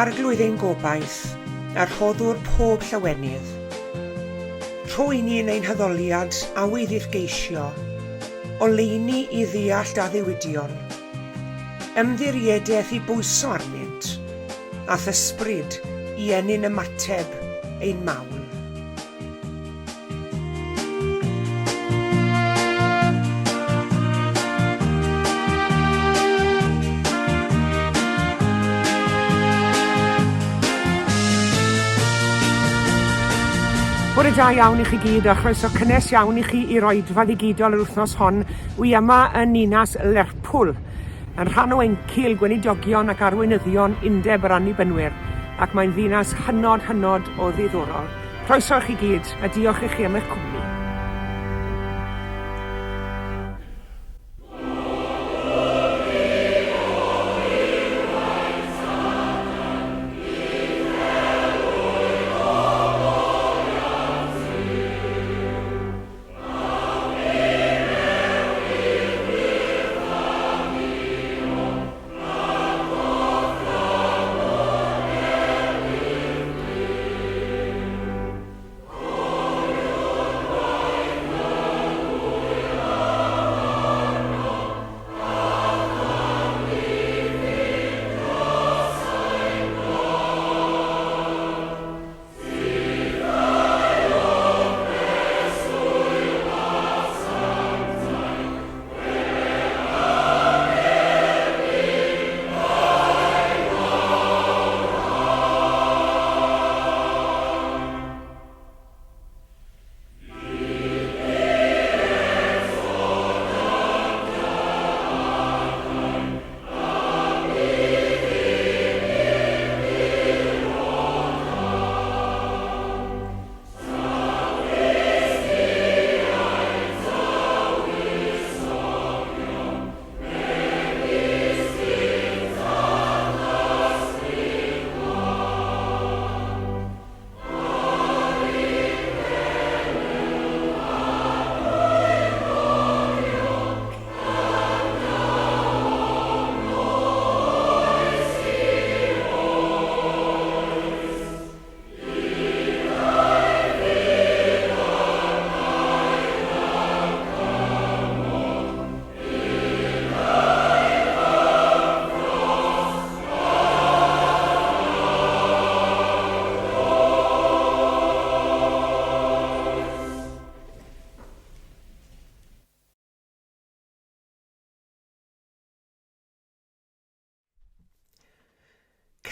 Arglwydd ein gobaith, a rhoddwr pob llawenydd. Rho i ni yn ein haddoliad awydd i'th geisio, oleuni i ddeall d'addewidion, ymddiriedaeth i bwyso arnynt, a'th ysbryd i ennyn ymateb ein mawl. Bore da iawn i chi gyd a chroeso cynnes iawn i chi i'r oedfa ddigidol yr wythnos hon. Wi yma yn ninas Lerpwl, yn rhan o encil gweinidogion ac arweinyddion Undeb yr Annibynwyr, ac mae'n ddinas hynod, hynod o ddiddorol. Croeso i chi gyd, a diolch i chi am eich cwmni.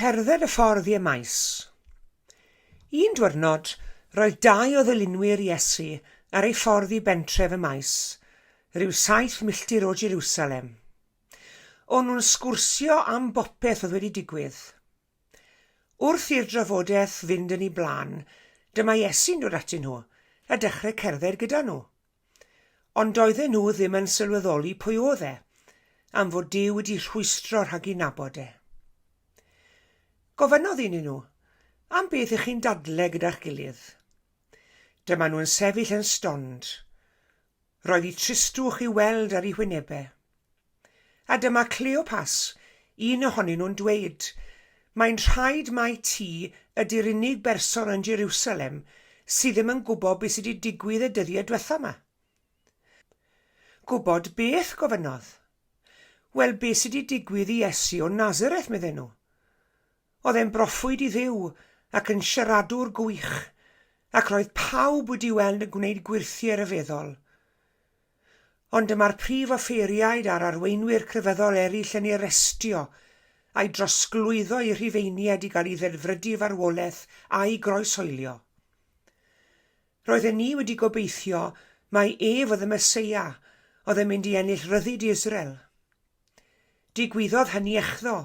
Cerdded y ffordd i Emaus. Un dwyrnod, roedd dau o ddilynwyr Iesu ar ei ffordd i bentref Emaus, rhyw saith milltir o Jerusalem. O'n nhw'n sgwrsio am bopeth oedd wedi digwydd. Wrth i'r drafodaeth fynd yn ei blaen, dyma Iesu'n dod atyn nhw a dechrau cerdded gyda nhw. Ond doedden nhw ddim yn sylweddoli pwy oedd e, am fod Duw wedi rhwystro rhag i nabod e. Gofynnodd un i nhw, Am beth ych chi'n dadle gyda'ch gilydd? Dyma nhw'n sefyll yn stond. Roedd i tristwch i'w weld ar eu hwynebau. A dyma Cleopas, un ohonyn nhw'n dweud, Mae'n rhaid mai ti ydy'r unig berson yn Jeriwsalem sydd ddim yn gwybod beth sydd wedi digwydd y dyddiau dwetha 'ma. Gwybod beth? gofynnodd. Wel, beth sydd wedi digwydd i Iesu o Nazareth, medden nhw. Oedd e'n broffwyd i Dduw ac yn siaradwr gwych, ac roedd pawb wedi weld yn gwneud gwyrthiau rhyfeddol. Ond dyma'r prif offeiriaid a'r arweinwyr crefyddol eraill yn ei arestio a'i drosglwyddo i'r Rhufeiniaid i gael ei ddedfrydu i farwolaeth a'i groeshoelio. Roedden ni wedi gobeithio mai ef oedd y Meseia oedd yn mynd i ennill rhyddid i Israel. Digwyddodd hynny echddo,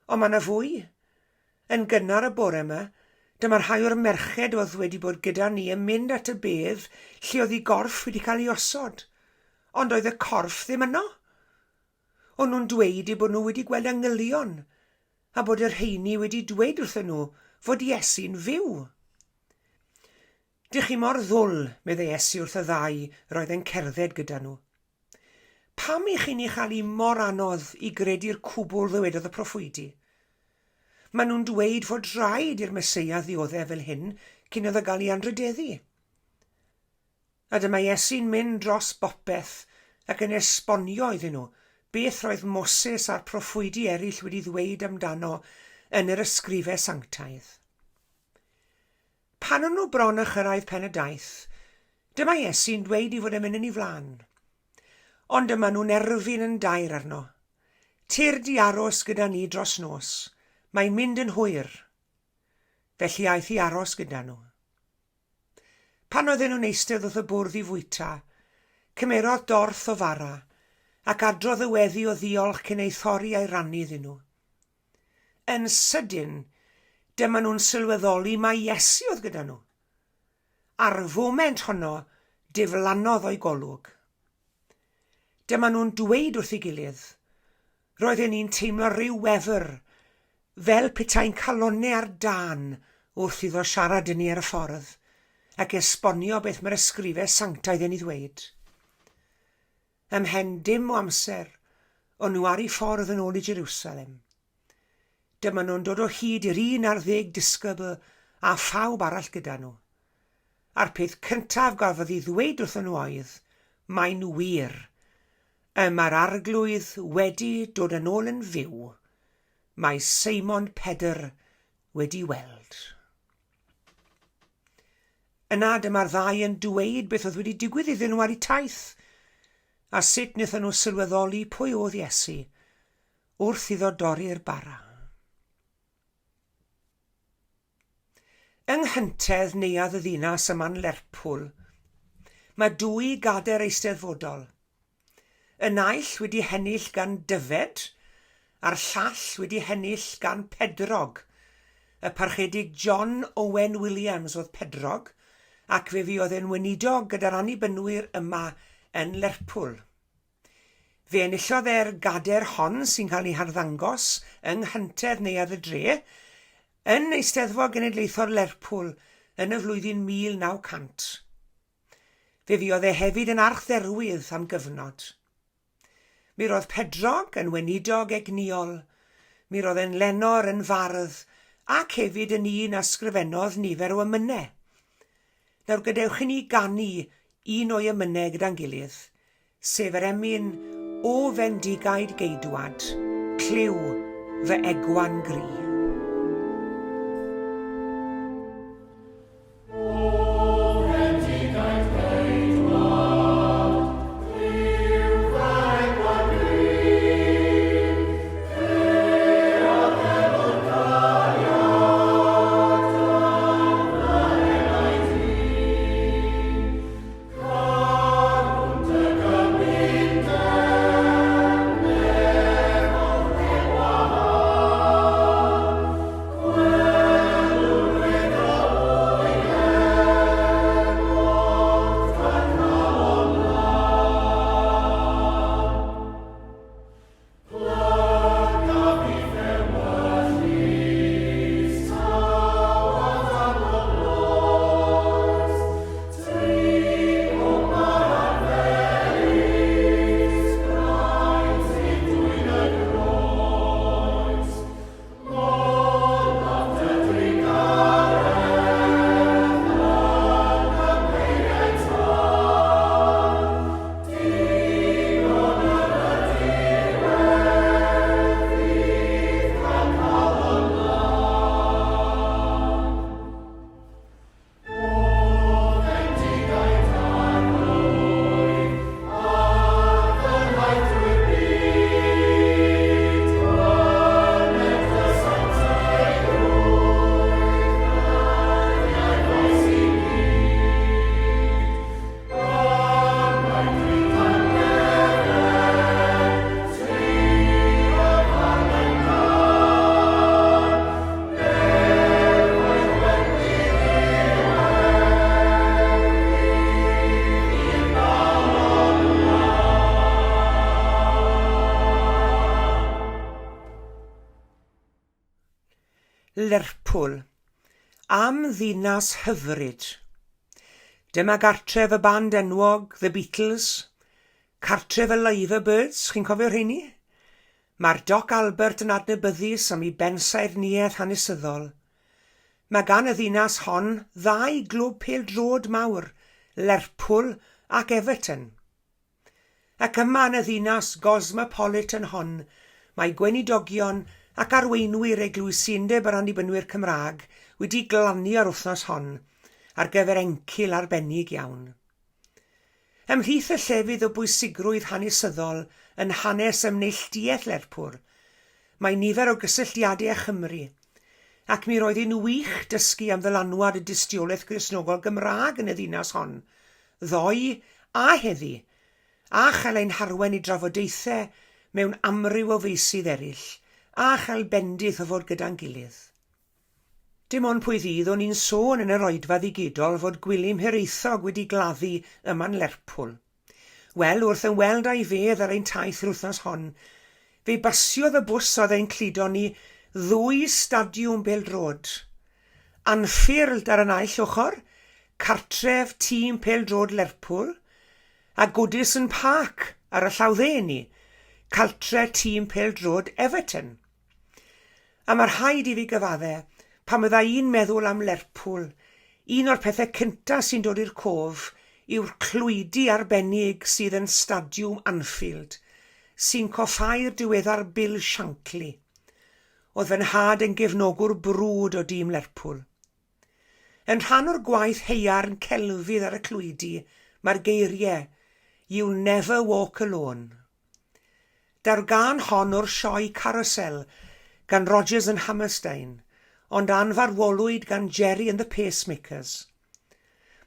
ond mae 'na fwy. Yn gynnar y bore 'ma, dyma rhai o'r merched oedd wedi bod gyda ni yn mynd at y bedd lle oedd ei gorff wedi cael ei osod, ond oedd y corff ddim yno. O'n nhw'n dweud eu bod nhw wedi gweld angylion, a bod y rheini wedi dweud wrthyn nhw fod Iesu'n fyw. Dych chi mor ddwl, meddai Iesu wrth y ddau roedd e'n cerdded gyda nhw. Pam i chi'n ei chael hi mor anodd i gredu'r cwbl ddywedodd y proffwydi? Maen nhw'n dweud fod rhaid i'r Meseia ddioddef fel hyn cyn iddo gael ei anrhydeddu. A dyma Iesu'n mynd dros bopeth ac yn esbonio iddyn nhw beth roedd Moses a'r proffwydi eraill wedi ddweud amdano yn yr ysgrifau sanctaidd. Pan o'n nhw bron â chyrraedd pen y daith, dyma Iesu'n dweud ei fod e'n mynd yn ei flaen. Ond dyma nhw'n erfyn yn daer arno. Tyrd i aros gyda ni dros nos, mae'n mynd yn hwyr. Felly aeth i aros gyda nhw. Pan oedden nhw'n eistedd wrth y bwrdd i fwyta, cymerodd dorth o fara, ac adrodd y weddi o ddiolch cyn ei thorri a'i rannu iddyn nhw. Yn sydyn, dyma nhw'n sylweddoli mai Iesu oedd gyda nhw. A'r foment honno, diflannodd o'i golwg. Dyma nhw'n dweud wrth ei gilydd, Roedden ni'n teimlo rhyw wefr, fel petai'n calonnau ar dân wrth iddo siarad â ni ar y ffordd, ac esbonio beth mae'r ysgrifau sanctaidd yn ei ddweud. Ymhen dim o amser, o'n nhw ar eu ffordd yn ôl i Jerusalem. Dyma nhw'n dod o hyd i'r un ar ddeg disgybl a phawb arall gyda nhw. A'r peth cyntaf gafodd ei ddweud wrthon nhw oedd, Mae'n wir, y mae'r Arglwydd wedi dod yn ôl yn fyw, mae Seimon Pedr wedi weld. Yna dyma'r ddau yn dweud beth oedd wedi digwydd iddyn nhw ar eu taith, a sut wnaethon nhw sylweddoli pwy oedd Iesu wrth iddo dorri'r bara. Yng nghyntedd neuadd y ddinas yma'n Lerpwl, mae dwy gader eisteddfodol. Y naill wedi hennill gan Dyfed, a'r llall wedi hennill gan Pedrog. Y Parchedig John Owen Williams oedd Pedrog, ac fe fuodd e'n weinidog gyda'r Annibynwyr yma yn Lerpwl. Fe enillodd e'r gader hon sy'n cael ei harddangos yng nghyntedd Neuadd y Dre yn Eisteddfod Genedlaethol Lerpwl yn y flwyddyn 1900. Fe fuodd e hefyd yn archdderwydd am gyfnod. Mi roedd Pedrog yn weinidog egnïol, mi roedd e'n lenor, yn fardd, ac hefyd yn un a sgrifennodd nifer o emynau. Nawr gadewch i ni ganu un o'i emynau gyda'n gilydd, sef yr emyn O Fendigaid Geidwad, Clyw fy egwan gri. Lerpwl. Am ddinas hyfryd. Dyma gartref y band enwog The Beatles, cartref y Liver Birds, chi'n cofio rheini? Mae'r Doc Albert yn adnabyddus am ei bensaernïaeth hanesyddol. Mae gan y ddinas hon ddau glwb pêl-droed mawr, Lerpwl ac Everton. Ac yma yn y ddinas gosmopolitan hon, mae gweinidogion ac arweinwyr eglwysi Undeb yr Annibynwyr Cymraeg wedi glanio'r wythnos hon ar gyfer encil arbennig iawn. Ymhlith y llefydd o bwysigrwydd hanesyddol yn hanes ymneilltuaeth Lerpwl, mae nifer o gysylltiadau â Chymru, ac mi roedd hi'n wych dysgu am ddylanwad y dystiolaeth Gristnogol Gymraeg yn y ddinas hon, ddoe a heddi, a chael ein harwain i drafodaethau mewn amryw o feysydd eraill, a chael bendith o fod gyda'n gilydd. Dim ond pwy ddydd o'n i'n sôn yn yr oedfa ddigidol fod Gwilym Hiraethog wedi gladdu yma'n Lerpwl. Wel, wrth ymweld â'i fedd ar ein taith yr wythnos hon, fe basiodd y bws oedd ein cludo ni ddwy stadiwm bêl-droed. Anfield ar y naill ochr, cartref tîm pêl-droed Lerpwl, a Goodison Park ar y llaw dde ni, cartre tîm pêl-droed Everton. A mae rhaid i fi gyfadde, pan fydda i'n meddwl am Lerpwl, un o'r pethau cynta sy'n dod i'r cof yw'r clwydi arbennig sydd yn Stadiwm Anfield, sy'n coffáu'r diweddar Bill Shankly. Oedd fy nhad yn gefnogwr brwd o dîm Lerpwl. Yn rhan o'r gwaith haearn celfydd ar y clwydi mae'r geiriau 'You'll never walk alone'. Daw'r gân hon o'r sioe Carousel gan Rodgers and Hammerstein, ond anfarwolwyd gan Gerry and the Pacemakers.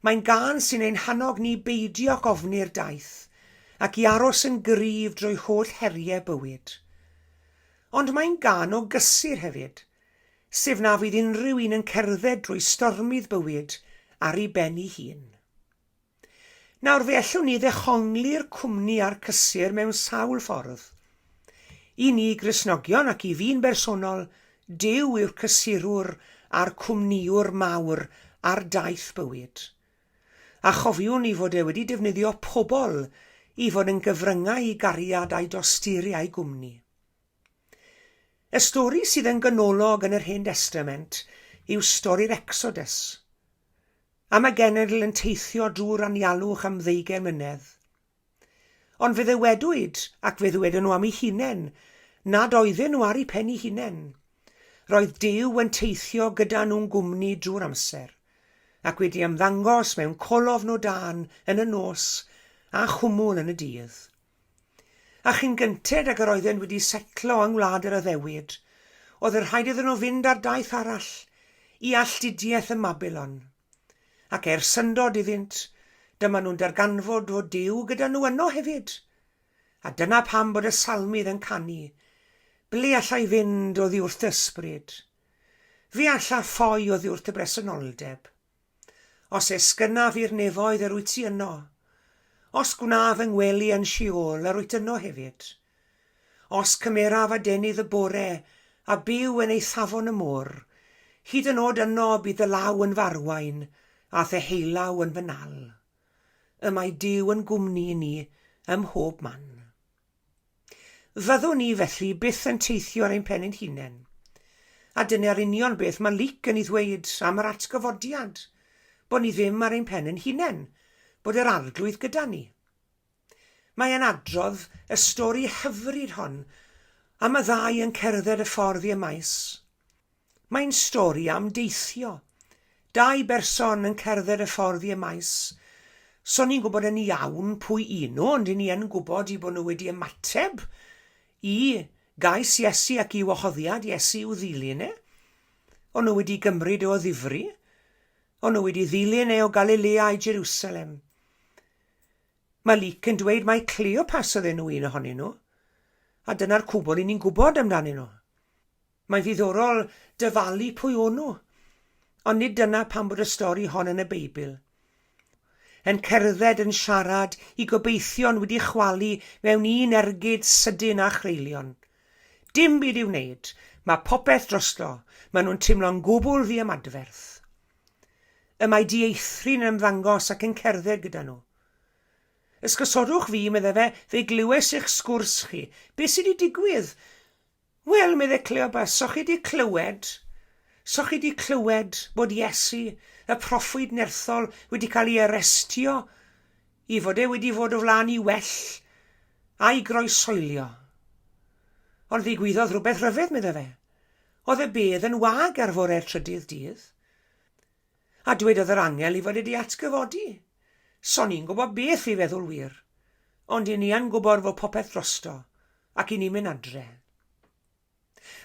Mae'n gân sy'n ein hannog ni beidio ac ofni'r daith, ac i aros yn gryf drwy holl heriau bywyd. Ond mae'n gân o gysur hefyd, sef na fydd unrhyw un yn cerdded drwy stormydd bywyd ar ei ben ei hun. Nawr, fe allwn ni ddehongli'r cwmni a'r cysur mewn sawl ffordd. I ni Gristnogion ac i fi'n bersonol, Duw yw'r cysurwr a'r cwmnïwr mawr ar daith bywyd. A chofiwn i fod e wedi defnyddio pobl i fod yn gyfryngau i gariad a'i dosturi a'i gwmni. Y stori sydd yn ganolog yn yr Hen Destament yw stori'r Exodus, am y genedl yn teithio drwy'r anialwch am ddeugain mlynedd. Ond fe ddywedwyd, ac fe ddywedon nhw am eu hunain, nad oedden nhw ar eu pen eu hunain. Roedd Duw yn teithio gyda nhw'n gwmni drwy'r amser, ac wedi ymddangos mewn colofn o dân yn y nos a chwmwl yn y dydd. A chyn gynted ag yr oeddent wedi setlo yng ngwlad yr addewid, oedd yn rhaid iddyn nhw fynd ar daith arall, i alltudiaeth ym Mabilon. Ac er syndod iddynt, dyma nhw'n darganfod fod Duw gyda nhw yno hefyd. A dyna pam bod y salmydd yn canu, Ble alla i fynd oddi wrth dy ysbryd? Fe alla ffoi oddi wrth dy bresenoldeb? Os esgynnaf i'r nefoedd, yr wyt ti yno. Os gwnaf fy ngwely yn Sheol, yr wyt yno hefyd. Os cymeraf adenydd y bore, a byw yn eithafon y môr, hyd yn oed yno bydd dy law yn fy arwain, a theheulaw yn fy nal. Y mae Duw yn gwmni i ni ym mhob man. Fyddwn ni, felly, byth yn teithio ar ein pen ein hunain. A dyna'r union beth mae Luc yn ei ddweud am yr atgyfodiad, bod ni ddim ar ein pen ein hunain, bod yr Arglwydd gyda ni. Mae e'n adrodd y stori hyfryd hon am y ddau yn cerdded y ffordd i Emaus. Mae'n stori am deithio. Dau berson yn cerdded y ffordd i Emaus. So ni'n gwybod yn iawn pwy y'n nhw, ond 'yn ni yn gwybod eu bod nhw wedi ymateb i gais Iesu ac i wahoddiad Iesu i'w ddilyn e. O'n nhw wedi gymryd e o ddifri. O'n nhw wedi ddilyn e o Galilea i Jerusalem. Mae Luc yn dweud mai Cleopas oedd enw un ohonyn nhw, a dyna'r cwbl 'yn ni'n gwybod amdanyn nhw. Mae'n ddiddorol dyfalu pwy o'n nhw, ond nid dyna pam bod y stori hon yn y Beibl. Yn cerdded, yn siarad, i gobeithion wedi chwalu mewn un ergyd sydyn a chreulon. Dim byd i'w wneud, mae popeth drosto, maen nhw'n teimlo'n gwbl ddiymadferth. Y mae dieithryn yn ymddangos ac yn cerdded gyda nhw. Ysgysodwch fi, medde fe, fe glywes i'ch sgwrs chi. Be sy 'di digwydd? Wel, medde Cleopas, so chi 'di clywed, so chi 'di clywed bod Iesu, y proffwyd nerthol, wedi cael ei arestio, i fod e wedi fod o flaen i well a'i groeshoelio. Ond ddigwyddodd rhywbeth rhyfedd, medde fe. Oedd y bedd yn wag ar fore'r trydydd dydd. A dwedodd yr angel i fod wedi atgyfodi. So ni'n gwybod beth i feddwl wir. Ond i ni yn gwybod fod popeth drosto, ac i ni'n mynd adre.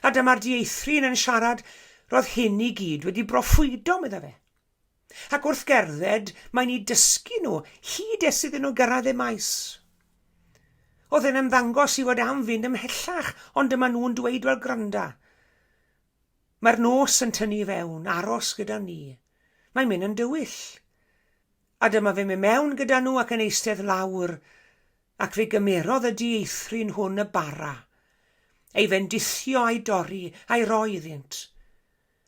A dyma'r dieithryn yn siarad, roedd hyn i gyd wedi broffwydo, medda fe. Ac wrth gerdded, mae'n i dysgu nhw, hyd nes iddyn nhw gyrraedd y maes. Oedd e'n ymddangos i fod am fynd ymhellach, ond dyma nhw'n dweud, wel gwranda, Mae'r nos yn tynnu i fewn, aros gyda ni. Mae'n mynd yn dywyll. A dyma fe'n mynd mewn gyda nhw ac yn eistedd lawr, ac fe gymerodd y dieithryn hwn y bara, ei fendithio a'i dorri, a'i roi iddynt.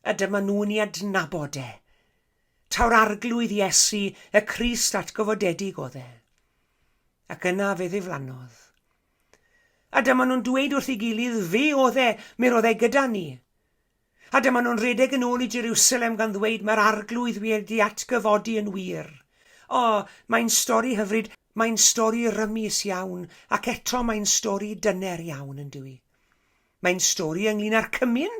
A dyma nhw'n ei adnabod e. Taw'r Arglwydd Iesu, y Crist atgyfodedig oedd e. Ac yna fe ddiflannodd. A dyma nhw'n dweud wrth ei gilydd, Fe oedd e, mi roedd e gyda ni. A dyma nhw'n rhedeg yn ôl i Jerusalem gan ddweud, Mae'r Arglwydd wedi atgyfodi yn wir. O, mae'n stori hyfryd, mae'n stori rymus iawn, ac eto mae'n stori dyner iawn, yn dyw hi? Mae'n stori ynglŷn â'r cymun,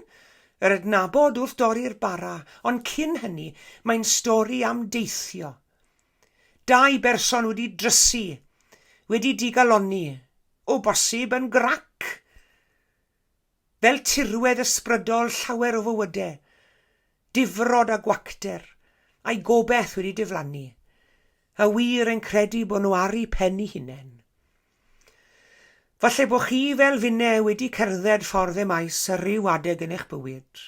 yr adnabod wrth dorri'r bara, ond cyn hynny, mae'n stori am deithio. Dau berson wedi drysu, wedi digalonni, o bosib yn grac. Fel tirwedd ysbrydol llawer o fywyde, difrod a gwacter, a'i gobeth wedi diflannu, a wir yn credu bod nhw ar eu pen eu hunain. Falle bod chi fel finne wedi cerdded ffordd Emaus ar ryw adeg yn eich bywyd.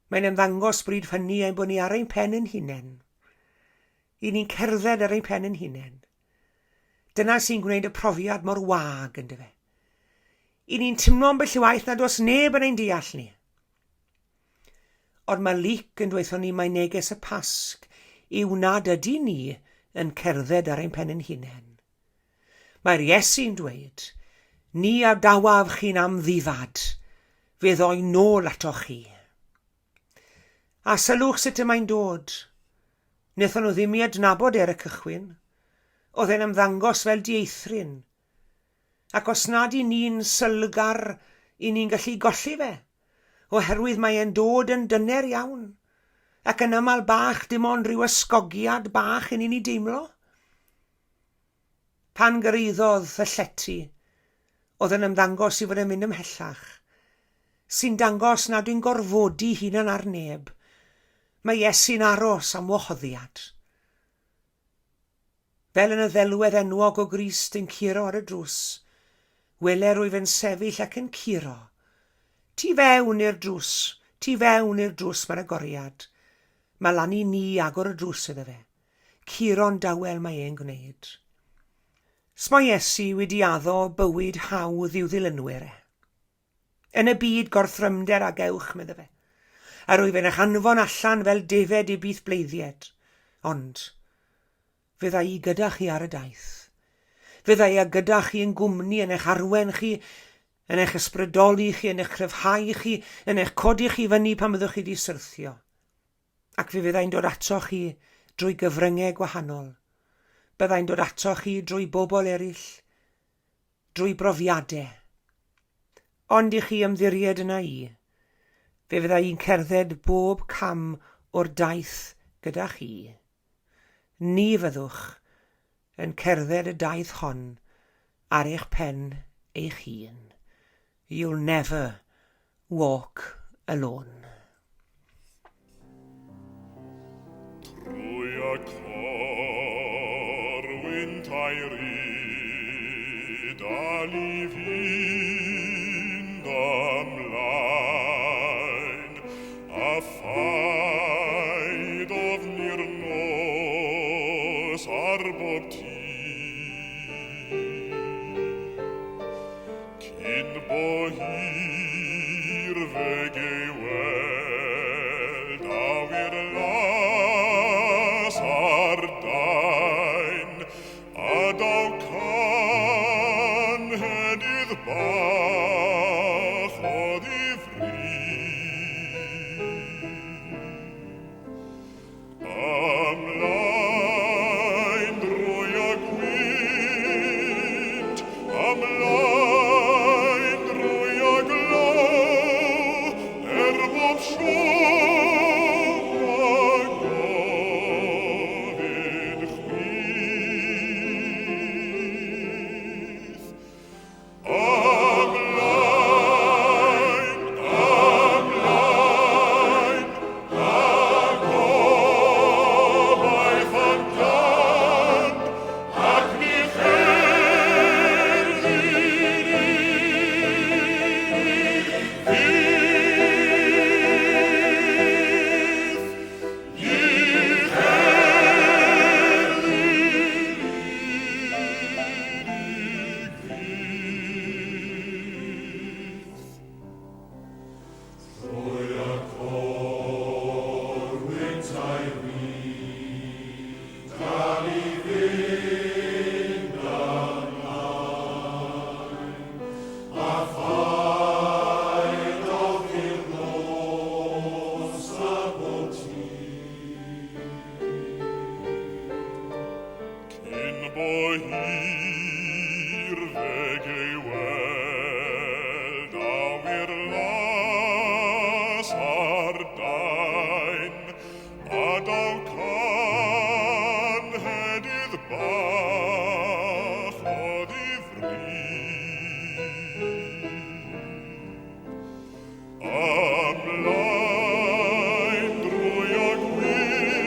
Mae'n ymddangos bryd hynny ein bod ni ar ein pen ein hunain. I ni'n cerdded ar ein pen ein hunain. Dyna sy'n gwneud y profiad mor wag, yndyfe. I ni'n teimlo ambell i waith nad oes neb yn ein deall ni. Ond mae Luc yn dweud ni mai neges y Pasg yw nad ydy ni yn cerdded ar ein pen ein hunain. Mae'r Iesu'n dweud, Ni adawaf chi'n amddifad, fe ddoi nôl atoch chi. A sylwch sut y mae'n dod. Wnaethon nhw ddim ei adnabod e ar y cychwyn. Oedd e'n ymddangos fel dieithryn. Ac os nad i ni'n sylgar, i ni'n gallu golli fe, oherwydd mae e'n dod yn dyner iawn, ac yn aml bach dim ond rhyw ysgogiad bach i ni'n ei deimlo. Pan gyrhaeddodd y llety, oedd yn ymddangos i fod yn mynd ymhellach, sy'n dangos nad yw'n gorfodi hunan ar neb, mae Iesu'n aros am wahoddiad. Fel yn y ddelwedd enwog o Grist yn curo ar y drws, wele rwyf yn sefyll ac yn curo. Tu fewn i'r drws, tu fewn i'r drws mae'r agoriad. Mae lan i ni agor y drws iddo fe. Curo'n dawel mae e'n gwneud. S'ma Iesu wedi addo bywyd hawdd i'w ddilynwyr e. Yn y byd gorthrymder a gewch, medde fe. A rwyf yn eich anfon allan fel defed i byth bleiddied. Ond, fydda i gyda chi ar y daith. Fydda i a gyda chi yn gwmni yn eich arwen chi, yn eich ysbrydoli chi, yn eich cryfhau chi, yn eich codi chi fyny pan byddwch chi wedi syrthio. Ac fe fyddai'n dod atoch chi drwy gyfryngau gwahanol. Byddai'n dod atoch chi drwy bobl eraill, drwy brofiadau. Ond i chi ymddiried yna i, fe fydda i'n cerdded bob cam o'r daith gyda chi. Ni fyddwch yn cerdded y daith hon ar eich pen eich hun. You'll never walk alone. Trwy y corwynt a'i ryd al i fynd ymlaen, a phaid ofni'r nos ar bob tu. Cyn bo hir fe gei weld awyr las ar dain, a daw canhedydd bach o. bo hir fe gei weld awyr las ar dain, a daw can hedydd bach oddi fri. Ymlaen drwy y gwynt,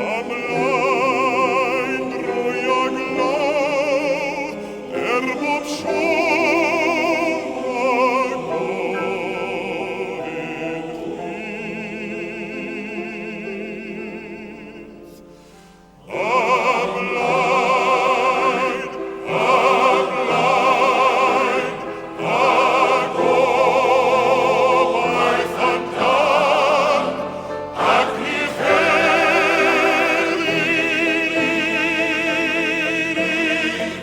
ymlaen drwy y glaw, er bob siom a gofyn chwith. Ymlaen, ymlaen, a gobaith yn dân, ac ni cheddi'n unig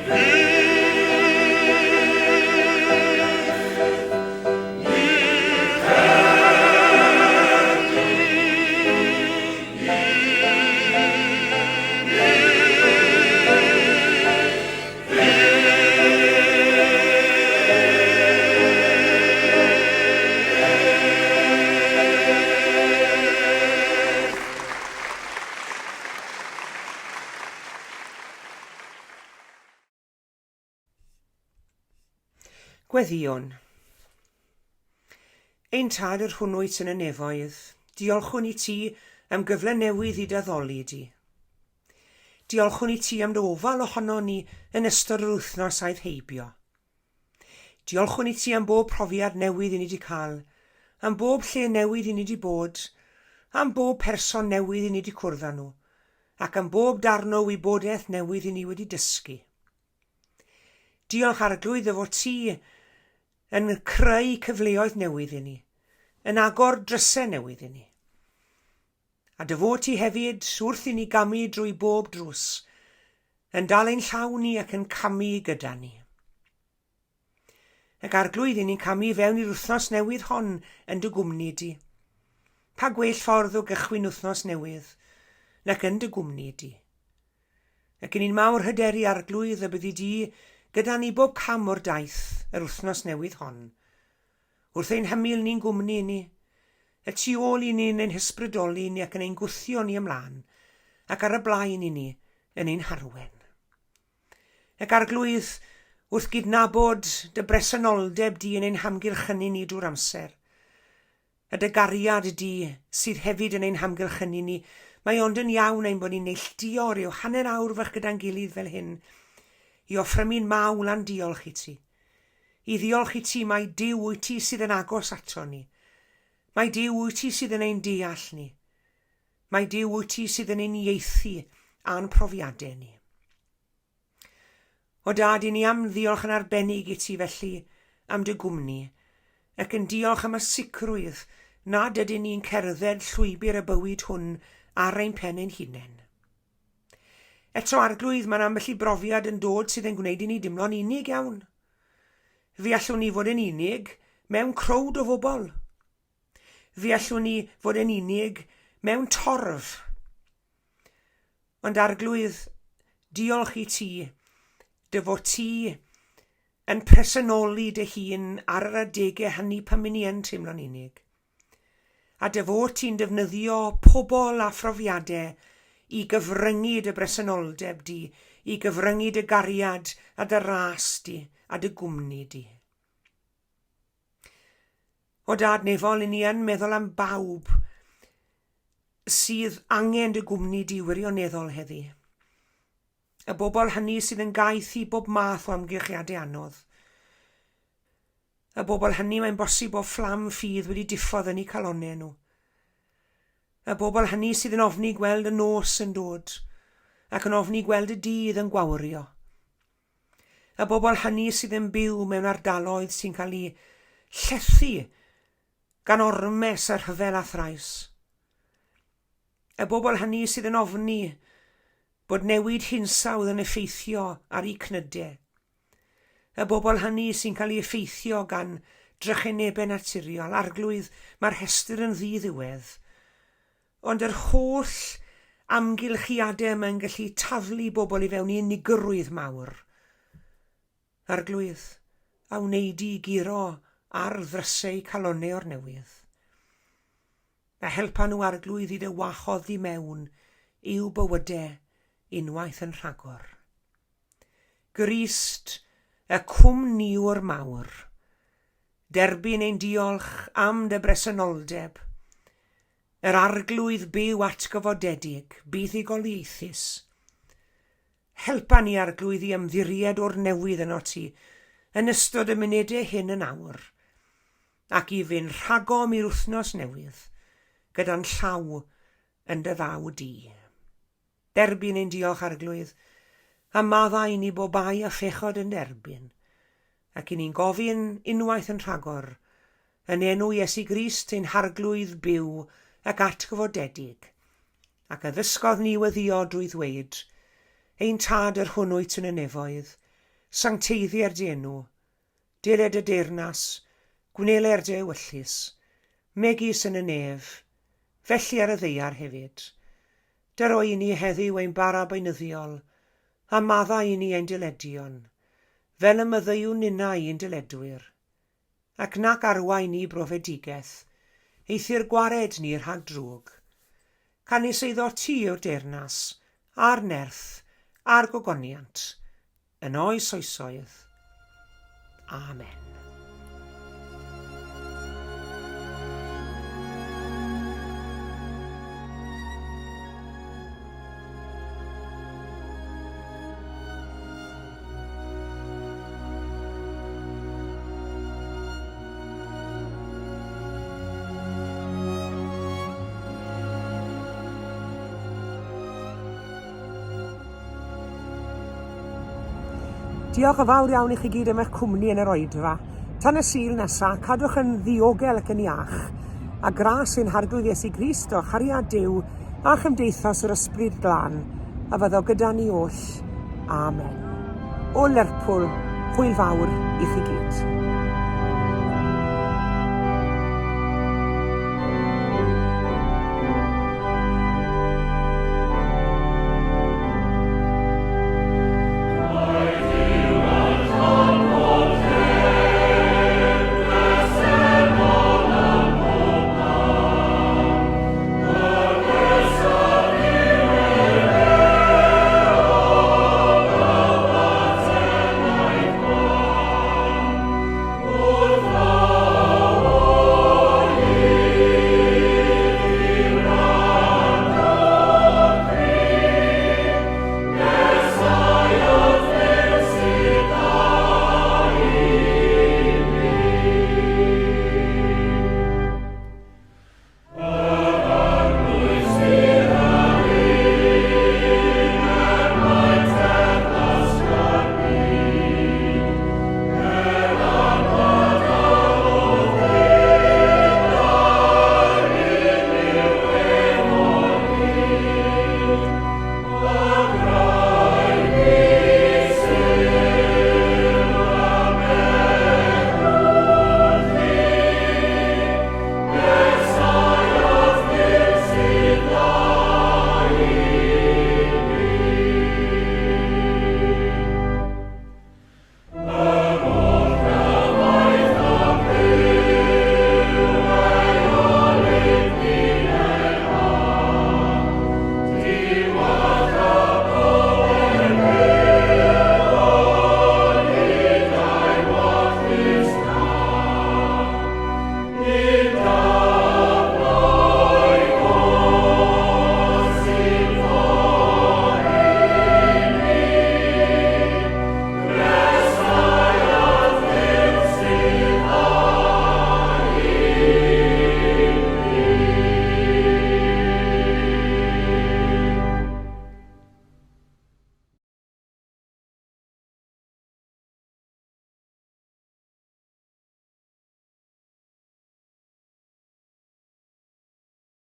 fyth. Ni Gweddïwn. Ein Tad yr hwn wyt yn y nefoedd, diolchwn i ti am gyfle newydd i d'addoli di. Diolchwn i ti am dy ofal ohono ni yn ystod yr wythnos aeth heibio. Diolchwn i ti am bob profiad newydd i ni di cael, am bob lle newydd i ni di bod, am bob person newydd i ni di cwrdd â nhw, ac am bob darn o wybodaeth newydd i ni wedi dysgu. Diolch Arglwydd dy fod ti yn creu cyfleoedd newydd i ni, yn agor drysau newydd i ni. A dy fod ti hefyd, wrth i ni gamu drwy bob drws, yn dal ein llaw ni ac yn camu gyda ni. Ac Arglwydd, i ni'n camu i fewn i'r wythnos newydd hon yn dy gwmni di. Pa gwell ffordd o gychwyn wythnos newydd nac yn dy gwmni di? Ac i ni'n mawr hyderu Arglwydd y byddi di gyda ni bob cam o'r daith yr wythnos newydd hon. Wrth ein hymyl ni'n gwmni ni, y tu ôl i ni yn ein hysbrydoli ni ac yn ein gwthio ni ymlaen, ac ar y blaen i ni yn ein harwen. Ac Arglwydd, wrth gydnabod dy bresenoldeb di yn ein hamgylchynu ni drwy'r amser, a dy gariad di sydd hefyd yn ein hamgylchynu ni, mae ond yn iawn ein bod ni'n neilltuo rhyw hanner awr fach gyda'n gilydd fel hyn, i offrymu'n mawl a'n diolch i ti. I ddiolch i ti mai Duw wyt ti sydd yn agos ato ni. Mai Duw wyt ti sydd yn ein deall ni. Mai Duw wyt ti sydd yn uniaethu â'n profiadau ni. O Dad, i ni am ddiolch yn arbennig i ti felly am dy gwmni, ac yn diolch am y sicrwydd nad ydyn ni'n cerdded llwybr y bywyd hwn ar ein pen ein hunain. Eto, Arglwydd, mae'n ambell i brofiad yn dod sydd yn gwneud i ni dimlo'n unig iawn. Fe allwn ni fod yn unig mewn crowd o fobl. Fe allwn ni fod yn unig mewn torf. Ond Arglwydd, diolch i ti, dy fod ti yn presenoli dy hun ar yr adegau hynny pan mi ni yn teimlo'n unig. A dy fod ti'n defnyddio pobl a phrofiadau i gyfryngu dy bresenoldeb di, i gyfryngu dy gariad a dy ras di a dy gwmni di. O Dad nefol, i ni yn meddwl am bawb sydd angen dy gwmni di wirioneddol heddi. Y bobl hynny sydd yn gaeth i bob math o amgylchiadau anodd. Y bobl hynny mae'n bosib bod fflam ffydd wedi diffodd yn eu calonnau nhw. Y bobl hynny sydd yn ofni gweld y nos yn dod ac yn ofni gweld y dydd yn gwawrio. Y bobl hynny sydd yn byw mewn ardaloedd sy'n cael eu llethu gan ormes a rhyfel a thrais. Y bobl hynny sydd yn ofni bod newid hinsawdd yn effeithio ar eu cnydau. Y bobl hynny sy'n cael eu effeithio gan drychinebau naturiol. Arglwydd, mae'r rhestr yn ddi-ddiwedd. Ond yr holl amgylchiadau yma'n gallu taflu bobl i fewn i unigrwydd mawr. Arglwydd, a wnei di guro ar ddrysau calonnau o'r newydd. A helpa nhw, Arglwydd, i dy wahodd di mewn i'w bywydau unwaith yn rhagor. Grist, y cwmnïwr mawr, derbyn ein diolch am dy bresenoldeb, yr Arglwydd byw atgyfodedig, buddugoliaethus. Helpa ni, Arglwydd, i ymddiried o'r newydd ynot ti yn ystod y munudau hyn yn awr, ac i fynd rhagom i'r wythnos newydd gyda'n llaw yn dy ddaw di. Derbyn ein diolch, Arglwydd, a maddau i ni bob bai a phechod yn derbyn, ac i ni'n gofyn unwaith yn rhagor, yn enw Iesu Grist ein Harglwydd byw ac atgyfodedig, ac a ddysgodd ni weddïo drwy ddweud, Ein Tad yr hwn wyt yn y nefoedd, sancteiddier dy enw, deled dy deyrnas, gwneler dy ewyllys, megis yn y nef, felly ar y ddaear hefyd. Dyro i ni heddiw ein bara beunyddiol, a maddau i ni ein dyledion, fel y maddeuwn ninnau i'n dyledwyr. Ac nac arwain ni i brofedigaeth, eithr gwared ni rhag drwg. Canys eiddo ti yw'r deyrnas, a'r nerth, a'r gogoniant, Yn oes oesoedd. Amen. Diolch yn fawr iawn i chi gyd am eich cwmni yn yr oedfa. Tan y Sul nesa, cadwch yn ddiogel ac yn iach. A gras ein Harglwydd Iesu Grist o chariad Duw a chymdeithas yr Ysbryd Glân a fyddo gyda ni oll. Amen. O Lerpwl, hwyl fawr i chi gyd.